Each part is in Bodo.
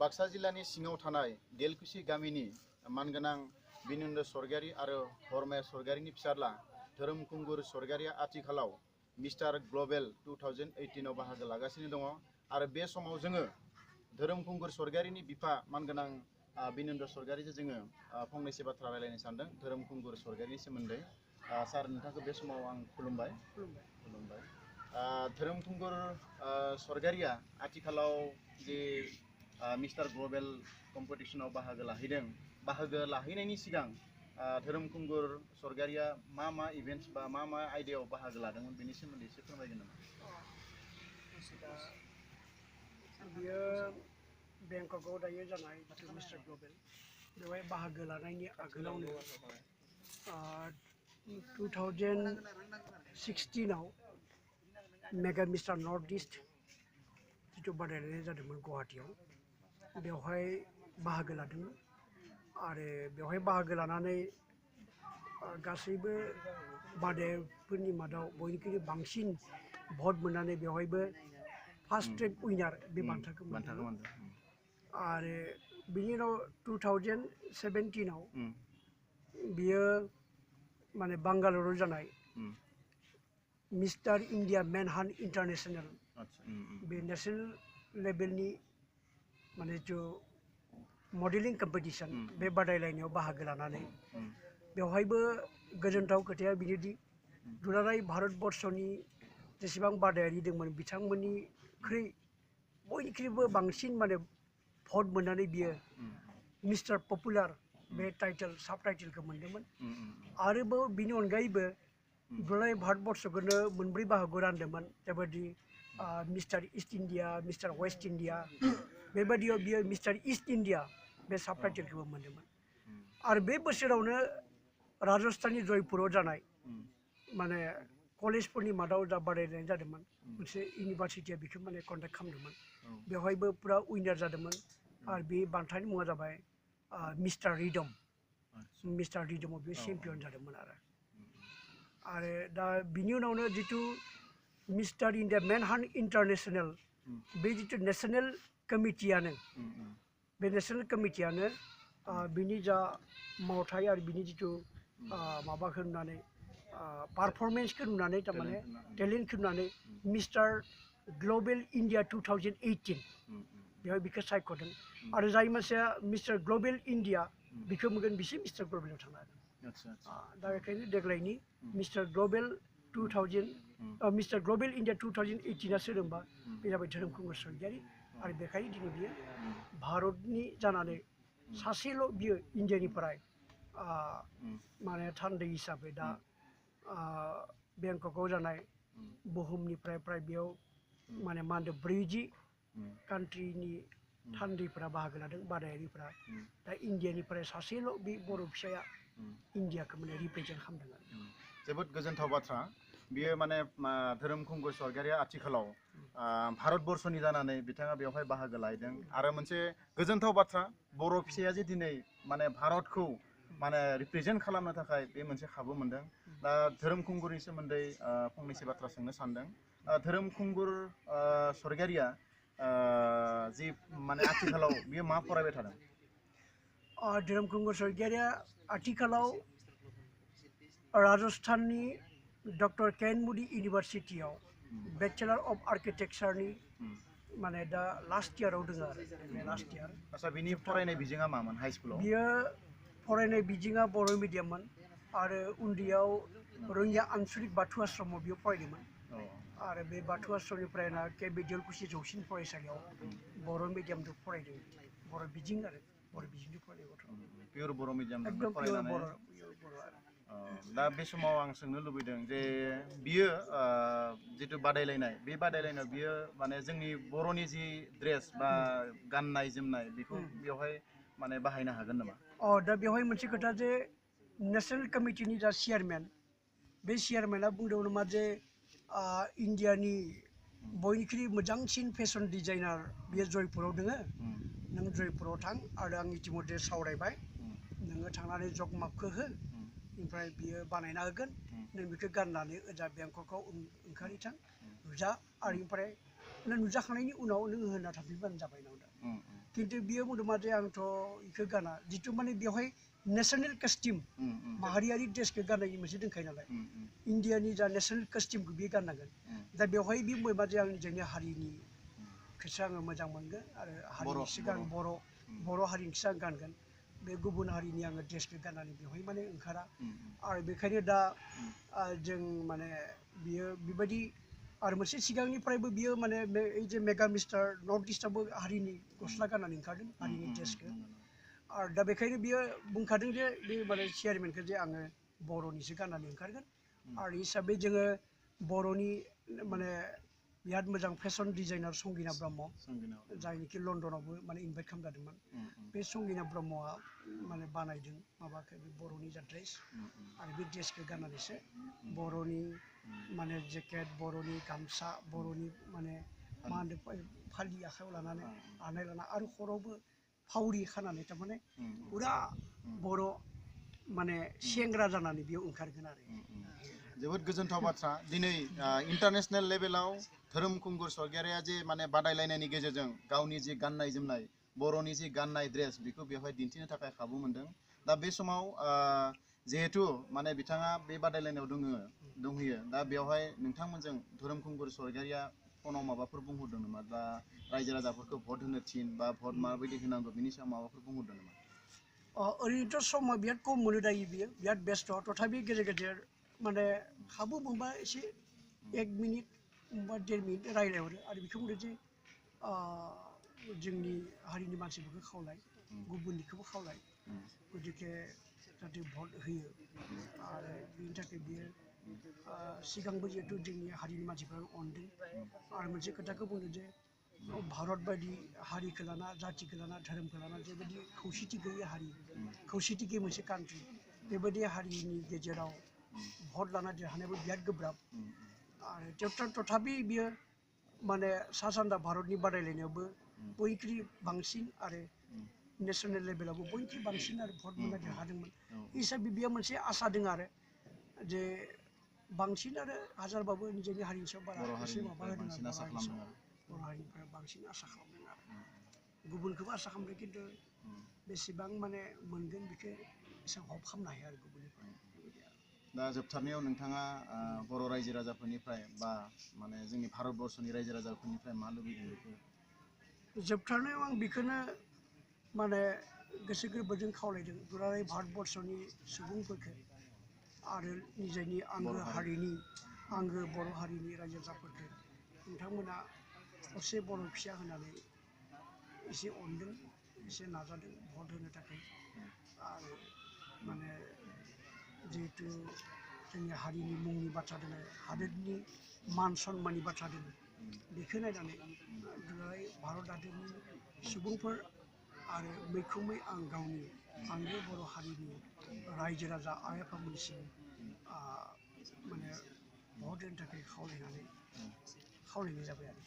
बाक्सा जिल्लानि सिङाव थानाय देलकुसि गामिनि मानगोनां बिनिन्द्र सरगारि आरो हरमाया सरगारिनि फिसाज्ला धोरोम खुंगुर सरगारिया आथिखालाव मिस्टार ग्लबेल 2018 आव बाहागो लागासिनो दङ आरो बे समाव जोङो धोरोम खुंगुर सरगारिनि बिफा मानगोनां बिनिन्द्र सरगारिजों जोङो फंनैसो बाथ्रा रायलायनो सानदों धोरोम खुंगुर सरगारिनि सोमोन्दै। सार नोंथांखौ बे समाव आं खुलुमबाय। धोरोम खुंगुर सरगारिया आथिखालाव जे मिस्टार ग्लबेल कम्पिटिशनाव बाहागो लाहैदों, बाहागो लाहैनायनि सिगां धोरोम खुंगुर सरगारिया मा इभेन्ट्स बा मा आयदायाव बाहागो लादोंमोन बेनि सोमोन्दै एसे फोरमायगोन नामा? बियो बेंककआव दायो जानाय मिस्टार ग्लबेल बेवहाय बाहागो लानायनि आगोलावनो 2016 आव मेगा मिस्टार नर्थ इस्ट जिथु बादायलायनाय जादोंमोन गुवाहाटीआव बेवहाय बाहागो लादोंमोन आरो बेवहाय बाहागो लानानै गासैबो बादायगिरिफोरनि मादाव बयनिख्रुइ बांसिन भट मोननानै बेवहायबो फार्स्ट ट्रेक उइनार बे बान्थाखौ मोनदोंमोन। आरो बिनि उनाव 2017 आव बियो माने बांगालुरु जानाय मिस्टार इन्डिया मेनहान्ट इन्टारनेशनेल बे नेशनेल लेभेलनि माने जो मडेलिं कम्पिटिशन बे बादायलायनायाव बाहागो लानानै बेवहायबो गोजोनथाव खोथाया बिनोदि दुलाराय भारतबर्षनि जेसेबां बादायारि दंमोन बिथांमोननिख्रुइ बयनिख्रुइबो बांसिन माने भट मोननानै बियो मिस्टार पपुलार बे टाइटेल साब टाइटेलखौ मोनदोंमोन। आरोबाव बिनि अनगायैबो दुलाराय भारतबर्षखौनो मोनब्रै बाहागोआव रानदोंमोन जेबायदि mister East India, mister West India बेबायदियाव बियो मिस्टार इस्ट इन्डिया बे साब टाइटेलखौबो मोनदोंमोन। आरो बे बोसोरावनो राजस्थाननि जयपुराव जानाय माने कलेजफोरनि मादाव जा बादायलायनाय जादोंमोन मोनसे इउनिभारसिटिया बेखौ माने कन्डाक्ट खालामदोंमोन बेवहायबो पुरा उइनार जादोंमोन आरो बे बान्थानि मुङा जाबाय मिस्टार रिदम। मिस्टार रिदमाव बे चेम्पियन जादोंमोन आरो दा बिनि उनावनो जिथु मिस्टार इन्डिया मेनहान्ट इन्टारनेशनेल बे जिथु नेशनेल कमिटियानो बे नेशनेल कमिटियानो बिनि जा मावथाय आरो बिनि जिथु माबाखौ नुनानै पारफरमेन्सखौ नुनानै थारमाने टेलेन्टखौ नुनानै मिस्टार ग्लबेल इन्डिया 2018 बेवहाय बिखौ सायख'दों आरो जाय मानसिया मिस्टार ग्लबेल इन्डिया बिखौ मोनगोन बिसोर मिस्टार ग्लबेलाव थांनो हागोन। दा बेखायनो देग्लायनि mister global 2000 mister global India 2018 सोदोंबा बे जाबाय धोरोम खुंगुर सरगारि आरो बेखायनो दिनै बियो भारतनि जानानै सासेल' बियो इन्डियानिफ्राय माने थान्दै हिसाबै दा बेंककआव जानाय बुहुमनिफ्राय प्राय बेयाव माने मा होनदों 40 कान्ट्रिनि थान्दैफोरा बाहागो लादों बादायारिफ्रा दा इन्डियानिफ्राय सासेल' बे बर' फिसाया इन्डियाखौ माने रिप्रेजेन्ट खालामदों आरो। जोबोद गोजोनथाव बाथ्रा बियो माने धोरोम खुंगुर सरगारिया आथिखालाव भारतबर्षनि जानानै बिथाङा बेवहाय बाहागो लादों आरो मोनसे गोजोनथाव बाथ्रा बर' फिसाया जे दिनै माने भारतखौ माने रिप्रेजेन्ट खालामनो थाखाय बे मोनसे खाबु मोनदों। दा धोरोम खुंगुरनि सोमोन्दै फंनैसो बाथ्रा सोंनो सानदों। धोरोम खुंगुर सरगारिया जि माने आथिखालाव बियो मा फरायबाय थादों? धोरोम खुंगुर सरगारिया आथिखालाव राजस्थाननि डक्टर केन मुडी इउनिभारसिटियाव बेचेलर अफ आर्किटेक्चारनि माने दा लास्ट इयाराव दङ आरो लास्ट इयार। आচ্ছা बिनि फरायनाय बिजोङा मामोन हाइ स्कुलाव? बियो फरायनाय बिजोङा बर' मिडियाममोन आरो उन्दैयाव रोङिया आनसलिक बाथौ आश्रमाव बियो फरायदोंमोन आरो बे बाथौ आश्रमनिफ्राय के बि देलकुसि जौसिन फरायसालियाव बर' मिडियामजों फरायदों। बर' बिजों आरो बर' बिजोंजों फरायनाय गथ'। पियर बर' मिडियामजों एकदम फरायनानै बर' आरो। दा बे समाव आं सोंनो लुबैदों जे बियो जिथु बादायलायनाय बे बादायलायनायाव बियो माने जोंनि बर'नि जि ड्रेस बा गाननाय जोमनाय बेखौ बेवहाय माने बाहायनो हागोन नामा? दा बेवहाय मोनसे खोथा जे नेशनेल कमिटिनि जा चेयारमेन बे चेयारमेना बुंदों नामा जे इन्डियानि बयनिख्रुइ मोजांसिन फेशन डिजाइनार बेयो जयपुराव दङ नों जयपुराव थां आरो आं इतिमध्य सावरायबाय नोङो थांनानै जग मापखौ हो ओमफ्राय बियो बानायना होगोन नों बेखौ गाननानै ओजा बेंककआव ओंखारहैथां नुजा आरो ओमफ्राय नुजाखांनायनि उनाव नों होना थाफैबानो जाबाय नाव दा खिन्थु बियो बुंदोंमा जे आंथ' इखौ गाना जिथु माने बेवहाय नेशनेल कस्टिम माहारियारि ड्रेसखौ गाननायनि मोनसे दोनखायो नालाय इण्डियानि जा नेशनेल कस्टिमखौ बियो गाननांगोन दा बेवहाय बि बुंबाय जे आं जोंनि हारिनि खोसो आङो मोजां मोनगोन आरो हारिनि सिगां बर' हारिनिसो आं गानगोन बे गुबुन हारिनि आङो ड्रेसखौ गाननानै बेवहाय माने ओंखारा आरो बेखायनो दा जों माने बियो बेबायदि आरो मोनसे सिगांनिफ्रायबो बियो माने ओइ जे मेगा मिस्टार नर्थ इस्टआवबो हारिनि गस्ला गाननानै ओंखारदों हारिनि ड्रेसखौ आरो दा बेखायनो बियो बुंखादों जे बे माने चेयारमेनखौ जे आङो बर'निसो गाननानै ओंखारगोन आरो हिसाबै जोङो बर'नि माने बिराद मोजां फेशन डिजाइनार संगिना ब्रह्म जायनिखि लण्डनावबो माने इनभाइट खालामजादोंमोन बे संगिना ब्रह्मआ माने बानायदों माबाखौ बे बर'नि जा ड्रेस आरो बे ड्रेसखौ गाननानैसो बर'नि माने जेकेट बर'नि गामसा बर'नि माने मा होनो फालि आखायाव लानानै आर'नाइ लाना आरो खर'आवबो फावरि खानानै थारमाने फुरा बर' माने सेंग्रा जानानै बेयाव ओंखारगोन आरो जोबोद गोजोनथाव बाथ्रा दिनै इन्टारनेशनेल लेभेलाव धोरोम खुंगुर सरगियारिया जे माने बादायलायनायनि गेजेरजों गावनि जि गाननाय जोमनाय बर'नि जि गाननाय ड्रेस बेखौ बेवहाय दिन्थिनो थाखाय खाबु मोनदों दा बे समाव जिहेतु माने बिथाङा बे बादायलायनायाव दंहैयो दा बेवहाय नोंथांमोनजों धोरोम खुंगुर सरगियारिया फनाव माबाफोर बुंहरदों नामा बा रायजो राजाफोरखौ भट होनो थिन बा भट माबायदि होनांगौ बिनि सायाव माबाफोर बुंहरदों नामा ओरैनोथ' समा बिराद खम मोनो दायो बियो बिराद बेस्थ' तथापि गेजेर गेजेर माने खाबु मोनबा एसे 1 मिनिट बा 1.5 मिनिट रायज्लायहरो आरो बेखौ बुंदों जे जोंनि हारिनि मानसिफोरखौ खावलाय गुबुननिखौबो खावलाय गतिके जाहाथे भट होयो आरो बेनि थाखाय बियो सिगांबो जिहेतु जोंनि हारिनि मानसिफोरा अनदों आरो मोनसे खोथाखौ बुंदों जे भारत बायदि हारिखौ लाना जातिखौ लाना धोरोमखौ लाना जेबायदि खौसेथि गैयै हारि खौसेथि गैयै मोनसे कान्ट्रि बेबायदि हारिनि गेजेराव भट लाना देरहानायाबो बिराद गोब्राब आरो तथापि बियो माने सा सानजा भारतनि बादायलायनायावबो बयनिख्रुइ बांसिन आरो नेसनेल लेभेलावबो बयनिख्रुइ बांसिन आरो भट मोनना देरहादोंमोन हिसाबै बेयो मोनसे आसा दङ आरो जे बांसिन आरो हाजारबाबो निजेनि हारिनि सायाव बारा एसे माबा होदों आरो बर' हारिनिफ्राय बांसिन आसा खालामदों आरो गुबुनखौबो आसा खालामदों खिन्थु बेसेबां माने मोनगोन बेखौ एसेबां हप खालामनो हाया आरो गुबुननिफ्राय दा जोबथारनायाव नोंथाङा बर' रायजो राजाफोरनिफ्राय बा माने जोंनि भारतबर्षनि रायजो राजाफोरनिफ्राय मा लुबैदों बेखौ जोबथारनायाव आं बेखौनो माने गोसो गोरबोजों खावलायदों दुलाराय भारतबर्षनि सुबुंफोरखौ आरो निजेनि आंगो हारिनि आंगो बर' हारिनि रायजो राजाफोरखौ नोंथांमोना असे बर' फिसा होनानै एसे अनदों एसे नाजादों भट होनो थाखाय आरो माने जिहेतु जोंनि हारिनि मुंनि बाथ्रा दङ हादोरनि मान सन्माननि बाथ्रा दङ बेखौ नायनानै दुलाराय भारत हादरनि सुबुंफोर आरो मैखोमै आं गावनि आंगो बर' हारिनि रायजो राजा आइ आफामोननिसिम माने भट होनो थाखाय खावलायनाय जाबाय आरो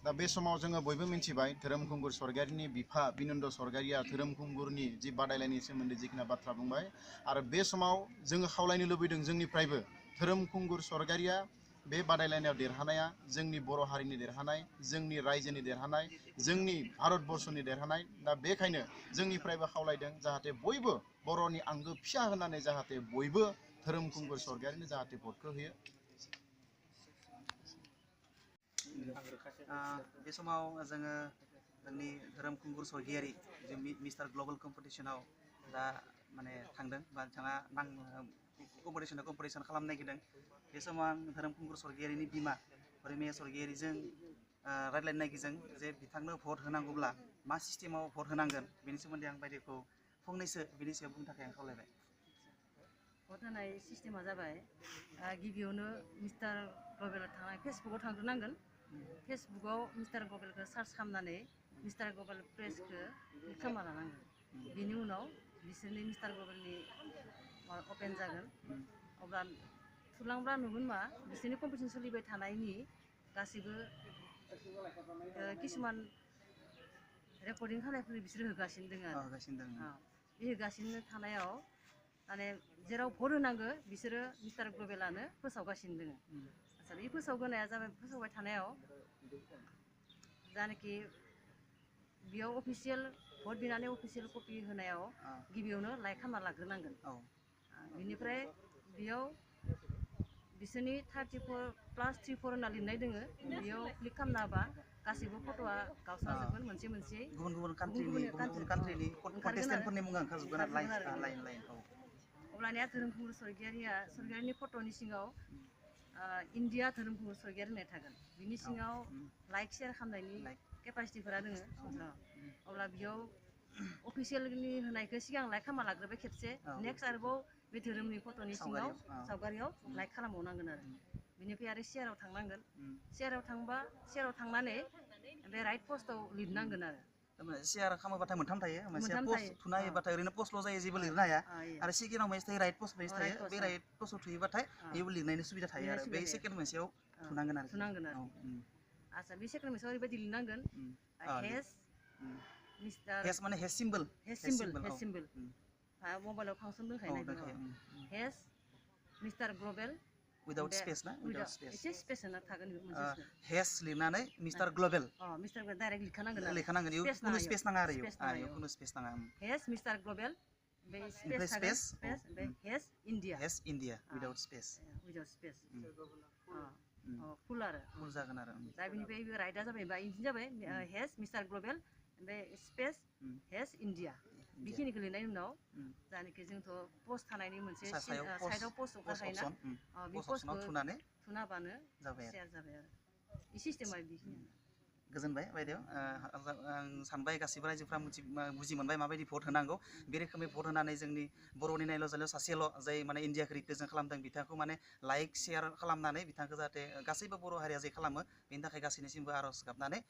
दा बे समाव जोङो बयबो मिन्थिबाय धोरोम खुंगुर सरगियारिनि बिफा बिनन्द सरगियारिया धोरोम खुंगुरनि जि बादायलायनायनि सोमोन्दै जिखिनि बाथ्रा बुंबाय आरो बे समाव जोङो खावलायनो लुबैदों जोंनिफ्रायबो धोरोम खुंगुर सरगियारिया बे बादायलायनायाव देरहानाया जोंनि बर' हारिनि देरहानाय जोंनि रायजोनि देरहानाय जोंनि भारतबर्षनि देरहानाय दा बेखायनो जोंनिफ्रायबो खावलायदों जाहाथे बयबो बर'नि आंगो फिसा होननानै जाहाथे बयबो धोरोम खुंगुर सरगियारिनो जाहाथे भटखौ होयो बे समाव जोङो जोंनि धोरोम खुंगुर सरगियारि जे मिस्टार ग्लबेल कम्पिटिसनाव दा माने थांदों बा बिथाङा कम्पिटिसन खालामनो नागिरदों बे समाव आं धोरोम खुंगुर सरगियारिनि बिमा रैमाया सरगियारिजों रायज्लायनो नागिरदों जे बिथांनो भट होनांगौब्ला मा सिस्टेमाव भट होनांगोन बेनि सोमोन्दै आं बायदिखौ फंनैसो बेनि सायाव बुंनो थाखाय आं खावलायबाय भट होनाय सिस्टेमा जाबाय गिबियावनो मिस्टार ग्लबेल थांनाय फेसबुकआव थांग्रोनांगोन फेसबुकआव मिस्टार ग्लबेलखौ सार्च खालामनानै मिस्टार ग्लबेल पेजखौ क्लिक खालामना लानांगोन बिनि उनाव बिसोरनि मिस्टार ग्लबेलनि अपेन जागोन अब्ला थुलांब्ला नुगोन मा बिसोरनि कम्पिटिसन सोलिबाय थानायनि गासैबो किसुमान रेकर्डिं खालामनायफोर बिसोरो होगासिनो दङ आरो बे होगासिनो थानायाव माने जेराव भट होनांगौ बिसोरो मिस्टार ग्लबेलानो फोसावगासिनो दङ आच्चा बे फोसावगोनाया जाबाय फोसावबाय थानायाव जानाखि बेयाव अफिसियेल भट बिनानै अफिसियेल कपि होनायाव गिबियावनो लाइक खालामना लाग्रोनांगोन बिनिफ्राय बेयाव बिसोरनि 34+34 होनना लिरनाय दोङो बेयाव क्लिक खालामना होबा गासैबो फट'आ गावस्राजोबगोन मोनसे मोनसे गुबुन कान्ट्रिनि कन्टेस्टेन्टफोरनि मुङा ओंखारजोबगोन आरो लाइन अब्लानिया धोरोमखुंगुर सरगियारिनि फट'नि सिङाव इन्डिया धोरोमखुंगुर सरगियारि होननाय थागोन बिनि सिङाव लाइक शेयार खालामनायनि केपासिटिफोरा दोङो अब्ला बेयाव अफिसियेलनि होनायखौ सिगां लाइक खालामना लाग्रोबाय खेबसे नेक्स्ट आरोबाव बे धोरोमनि फट'नि सिङाव सावगारियाव लाइक खालामबावनांगोन आरो बिनिफ्राय आरो शेयाराव थांनांगोन शेयाराव थांनानै बे राइट पस्टआव लिरनांगोन आरो शेयार खालामोबाथाय मोनथाम थायो मोनसे पस्ट थुना होयोबाथाय ओरैनो पस्टल' जायो जेबो लिरनो हाया आरो सेकेन्डआव मोनसे थायो राइट पस्ट मोनसे थायो बे राइट पस्टआव थुयोबाथाय बेयाव लिरनायनि सुबिदा थायो आरो बे सेकेन्ड मोनसेयाव थुनांगोन आरो आচ্ছা बे सेकेन्ड मोनसेयाव ओरैबायदि लिरनांगोन हेस माने हेस सिम्बल मबाइलाव फांसन दंखायो hash mister global without space ना without space एसे स्पेस होना थागोन मोनसे हेस लिरनानै mister global mister global direct लिरखानांगोन इयाव कुनु स्पेस नाङा आरो इयाव कुनु स्पेस नाङा हेस मिस्टार ग्लबेल बे स्पेस बे hash India without space full आरो फुल जागोन आरो दा बिनिफ्राय राइटआ जाबाय बा इन्डिया जाबाय हेस मिस्टार ग्लबेल बे स्पेस हेस इन्डिया बेखिनिखौ लिरनायनि उनाव जायनाखि जोंथ' पस्ट थानायनि मोनसे साइडआव पस्ट ओंखारखायोना बे पस्टखौ थुना होबानो शेयार जाबाय आरो बे सिस्टेमा बेखिनियानो गोजोनबाय बायदेव आं सानबाय गासिबो रायजोफ्रा बुजि मोनबाय माबायदि भट होनांगौ बे रोखोमै भट होनानै जोंनि बर'नि नायल' जायल' सासेल' जाय माने इन्डियाखौ रिप्रेजेन्ट खालामदों बिथांखौ माने लाइक शेयार खालामनानै बिथांखौ जाहाथे गासैबो बर' हारिया जे खालामो बेनि थाखाय गासैनिसिमबो आर'ज गाबनानै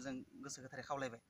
जों गोसो गोथारै खावलायबाय